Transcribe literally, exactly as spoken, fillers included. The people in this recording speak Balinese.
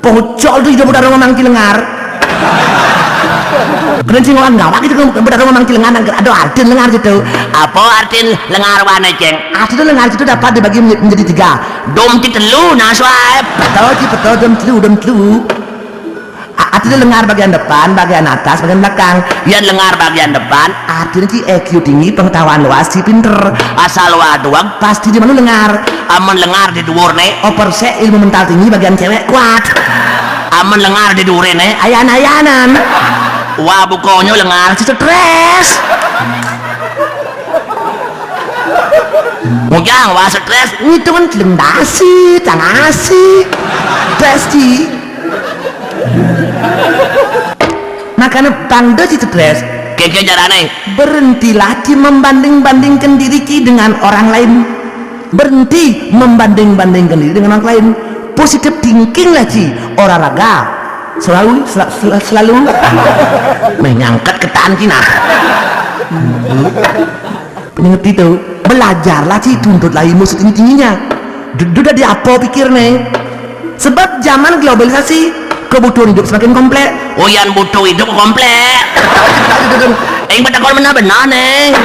Pocol tu idup udah ngomong ki lengar. Kena sing orang gawak itu kan udah ngomong ki lengar, nang ada artin lengar gitu. Apa artin lengar wane, Ceng? Arti tu lengar itu dapat dibagi menjadi tiga. Dom ti telu, nah, Suaib. Betul, Ci, betul, dom telu, dom telu. A-, arti tu lengar bagian depan, bagian atas, bagian belakang. Yang lengar bagian depan, artinya Ci I Q tinggi, pengetahuan luas, Ci pinter. Asal waduh, pasti di mana lengar. Amun lengar di dhuwur ne, oper sek ilmu mental tinggi, bagian cewek kuat. Amun lengar di dhuwure ne, ayan-ayanan. Wah, bukonyo lengar Ci stres. Mujang, wah stres. Ngitungan telung dasi, tang asi. Stres, Ci. Makanya bangda Ci stres. Keke carane. Berhentilah Ci membanding-bandingkan diri Ci dengan orang lain. Berhenti membanding-bandingkan diri dengan orang lain. Positive thinking lah Ci. Olahraga. Selalu, sel-, sel-, selalu. Menyangkat ketan Ci nah. Ngerti tu. Belajarlah Ci, tuntutlah ilmu setinggi-tingginya. Du-, duda di apa pikir ne? Sebab zaman globalisasi, kebutuhan hidup semakin kompleks. Oh, yan butuh hidup kompleks. Yang betakon benar-benar ne.